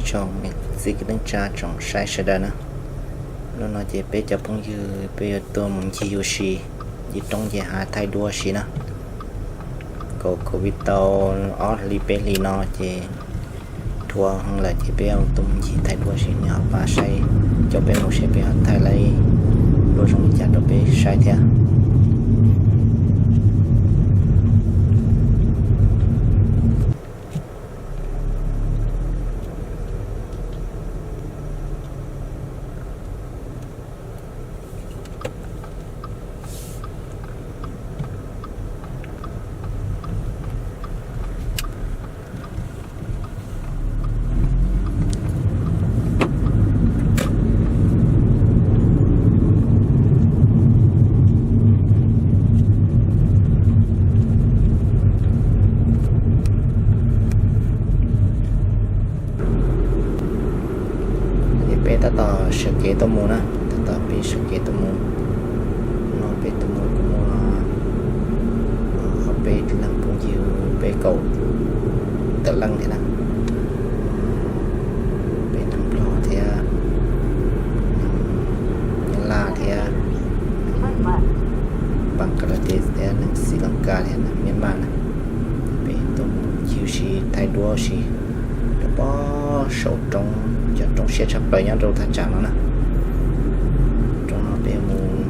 Tsoom niam txiv kwv tij neej tsa tsoom saib sawv daws na, hnub no ces peb cov phooj ywg peb yuav tuaj mus ncig ua si, ncig roob ces hais thaij duab si na. Kaum covid tau ob hlis peb hlis no ces dhuav heev lawm ces peb tuaj mus ncig thaij duab si, nws ho pab saib, coj peb mus seb peb ho thaij tau duab zoo li cas rau peb saib thiab. Ces peb tab tom sawv kev tuaj mus na, tab tom peb sawv kev tuaj mus. No peb tuaj mus kuj muaj ob peb leeg phooj ywg, peb kaum tawm leej thiab na. Peb neeg Nplog thiab, neeg Nyab Laj thiab, Bangladesh thiab, neeg Sri Lanka thiab, neeg Myanmar na. Peb tuaj mus ncig ua si thaij duab si rau pem saum roob, cov roob siab tshaj plaws nyob rau thaj tsam no na. Roob no peb mus,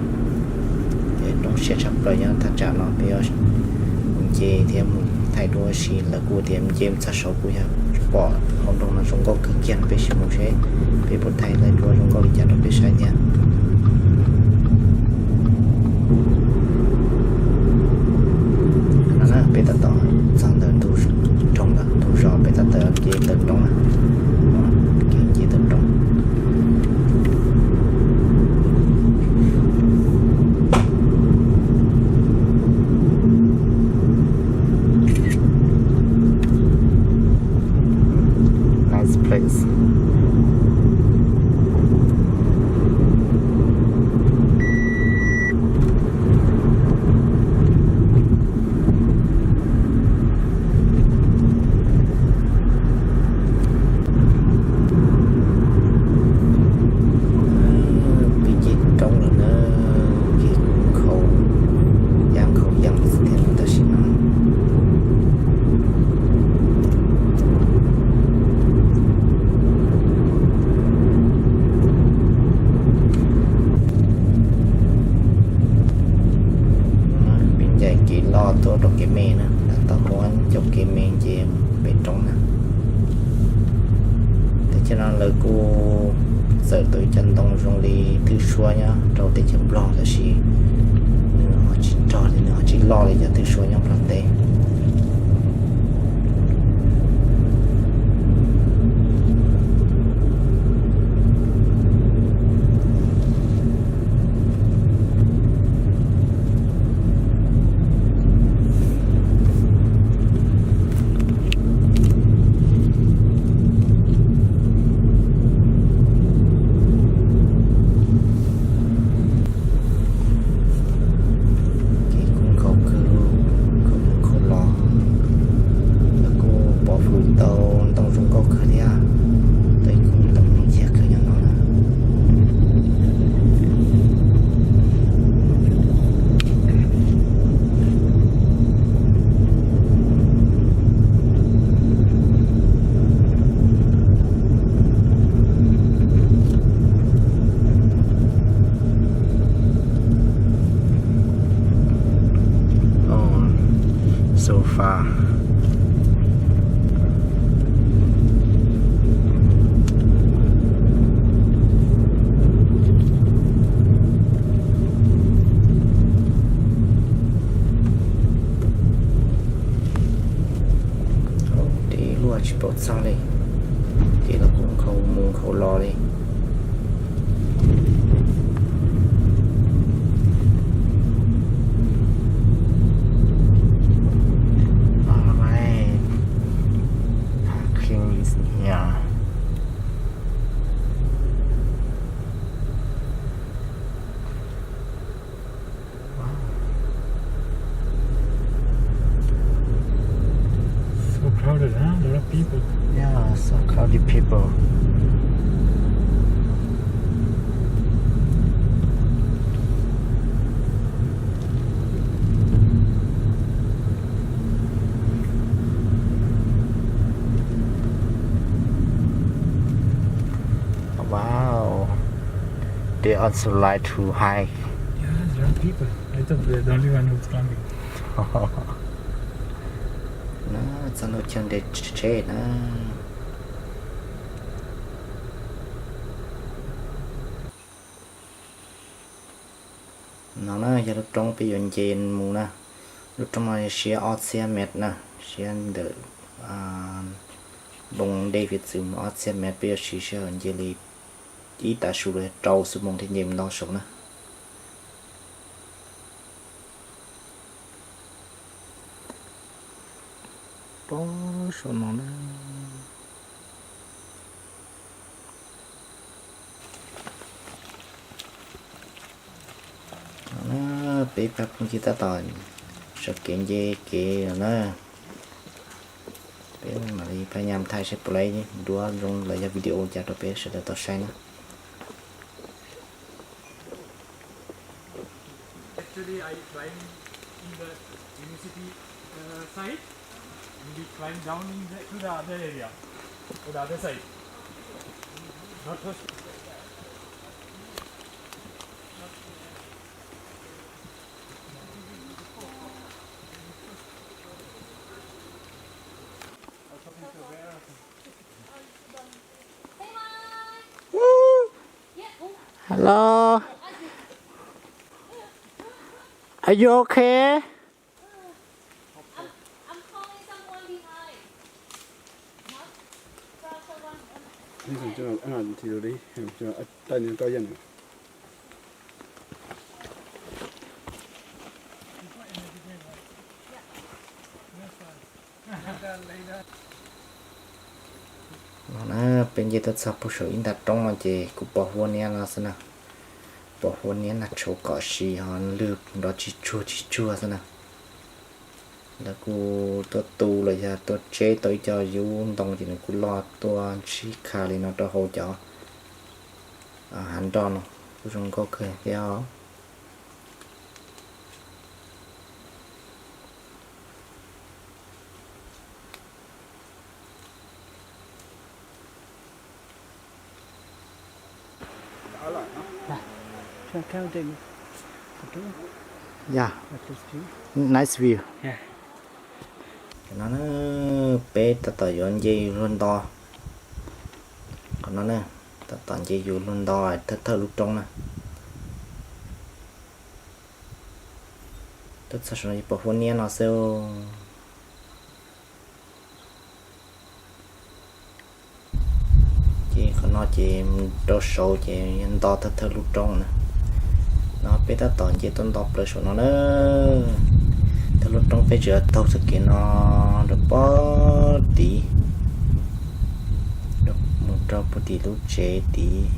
roob siab tshaj plaws nyob thaj tsam no, peb yuav mus nce thiab mus thaij duab si. Lawv kuj tias nce mus txog saud kuj yog pom hauv nroog no zoo nkauj kawg kiag no, peb sim mus seb peb puas thaij tau duab zoo nkauj li cas rau peb saib thiab. No na, peb tab tom txog ntawm ntug roob lawm, ntug zos peb tab tom nce ntawm roob na, kev nce ntawm roob. Nice place. Pib nce roob lawm na, ces kuj nkhaus, yam nkhaus yees xwb thiab tam sim no. Peb ncaim kev loj tuaj rau kev me na, tab tom muab cov kev me nce pem roob na. Teb chaws no lawv kuj txawm tau ib co ntoo zoo li twj suab nyob rau teb chaws Nplog tab sis nws ho tsis nrog li, nws ho tsis loj li cov twj suab nyob Nplog teb. Kev kuj nkhaus kawg, nkhaus nkhaus People. Wow. They also like to hike. Yeah, young people. I thought we are the only one who's climbing. Na, txog lub chaw nres tsheb na. No na yog lub roob peb yuav nce mus na. Lub roob no siab ob txhiab mev na, siab ntawm npoo dej fiv txwv mus ob txhiab mev, peb yuav siv sij hawm nce li ib tav su los rau xuab moos thiaj nce mus nto saum na. Pab saum no na. Peb pab phooj ywg tab tom sawv kev nce kev lawm na. Peb mam li phaj nyam thaij seb puas laib duab zoo los yog video cas rau peb sawv daws tau saib na. Actually, I climb in the university uh, side, and we climb down in the, to the other area, to the other side. Not first. Hello. Are you okay? No na, peb nce tuaj txog puag saum ib nta roob no ces kuj pom huab niab no xwb na. Pom huab niab nag tshauv kom si ho lwg nrov tsis tsuag tsis tsuag xwb na. Lawv kuj tuaj tu los yog tuaj tseb tau ib co yub ntoo ces nws kuj loj tuaj ntsib kha li no rau hauv cov hav nroj no, kuj zoo nkauj kawg thiab os. Yeah. Nice view. Qhov no peb tab tom yuav nce yus luag nto. Qhov no tab tom nce yus luag nto thawj thawj lub roob na. Tuaj txog saum no pom huab niab no xwb. Ces qhov no ces mus rau saud ces yog nto thawj thawj lub roob na. No peb tab tom nce tuaj nto plaws saum no na. Thawj lub roob peb tseem taug txoj kev no rau pob tid, mus rau puag tim lub tsev tid.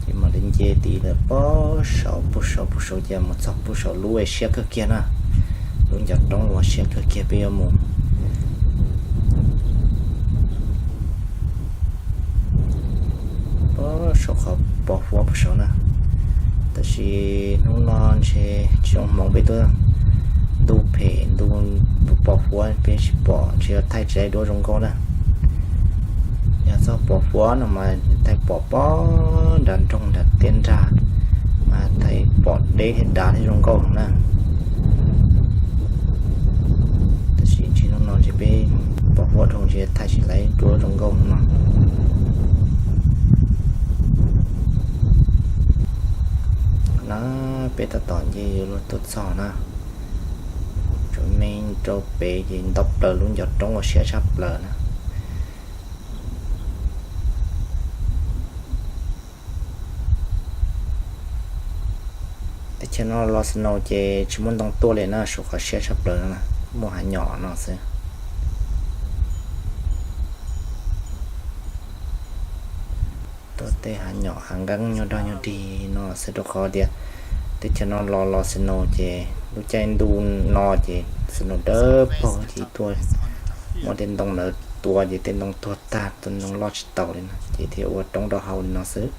Ces mam li nce tid lawm pob saud puag saud puag saud ces mus txog puag saum lub siab kawg kiag na. Lub ncov roob uas siab kawg kiag peb yuav mus. Pob saud qhov pos huab puag saud na. Tab sis hnub no ntshe tsis zoo hmoov peb tuaj, ntuj phem ntuj pos huab peb tsis pom ntshe yuav thaij tsis tau duab zoo nkauj na. Yog txog pos huab no mas thaij pom pob nram nroog nram tiaj nrag, mas thaij pom deb thiab dav thiab zoo nkauj na. Tab sis tsis hnub no ntshe peb pos huab dhau ntshe thaij tsis tau duab zoo nkauj no. Na, peb tab tom nce yuav luag tuaj txog na. Tsuas me rau pem ces nto plaws lub ncov roob uas siab tshaj plaws na. Teb chaws no los snow ces tsis muaj ntoo tuaj li na, saum qhov siab tshaj plaws no muaj hav nyom no xwb. Tuaj tej hav nyom hav nqeeb nyuag dog nyuag dig no xwb, rau qhov tias teb chaws no los los snow ces lub caij ntuj no ces snow dawb paug ces tuaj muaj tej ntoo ntawd tua ces tej ntoo tuag tag, tua ntoo loj tsis taus li no ces thiaj ua roob rau hauv li no xwb.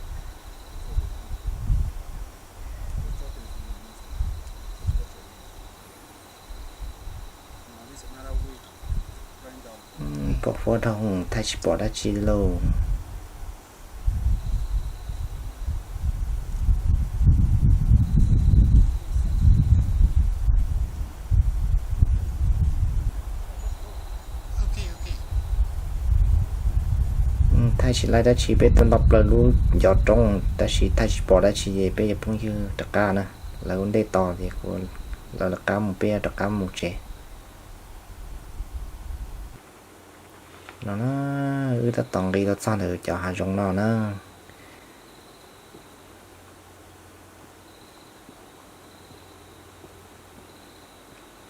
Pom huab dhau, thaij tsis pom dab tsi lauj. Thaij tsis laib dab tsi, peb tuaj nto plaws lub ncov roob tab sis thaij tsis pom dab tsi ces peb yuav phooj ywg rov qab na. Lawv ua ntej tos ces kuv, lawv rov qab mus, peb rov qab mus tsev. No na, wb tab tom nqis los txog ntawm cov hav zoov no na.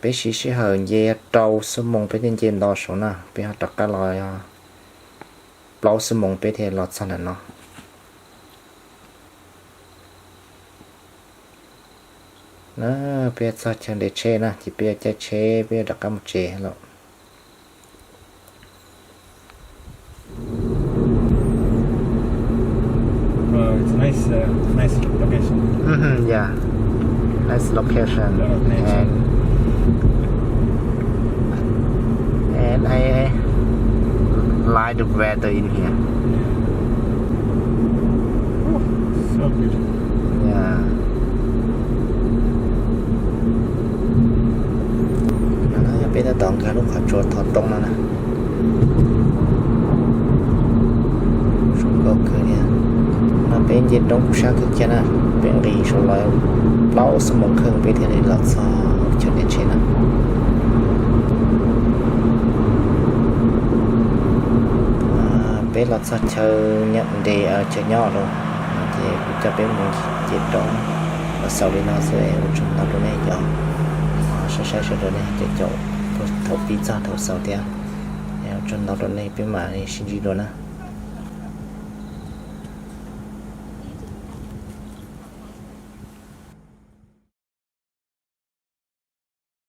Peb siv sij hawm nce rau xuab moos peb thiaj nce nto saud na, peb ho rov qab los plaub xuab moos peb thiaj los txog ntawm no. Na, peb txog chaw nres tsheb na ces peb yuav caij tsheb peb yuav rov qab mus tsev lawm. It's nice, uh, nice location. Mm-hmm, yeah. Nice location. Lot of nature. And, and I like the weather in here. Yeah. So beautiful. Yeah. Peb tab tom nkag lub qhov tsua thov rooj no na. Zoo nkauj kawg li. No peb nce roob sab kawg kiag na, peb nqis saud los plaub xuab moos kheej peb thiaj li los txog chaw nres tsheb na. Peb los txog chaw nres, chaw nyob lawm, ces kuv coj peb mus nce roob los xaus li no xwb, ua tsaug ntau rau nej cov saib, saib sawv daws nej cov caum thaum pib txog thaum xaus thiab. Ua tsaug ntau rau nej, peb mam li sib ntsib dua na.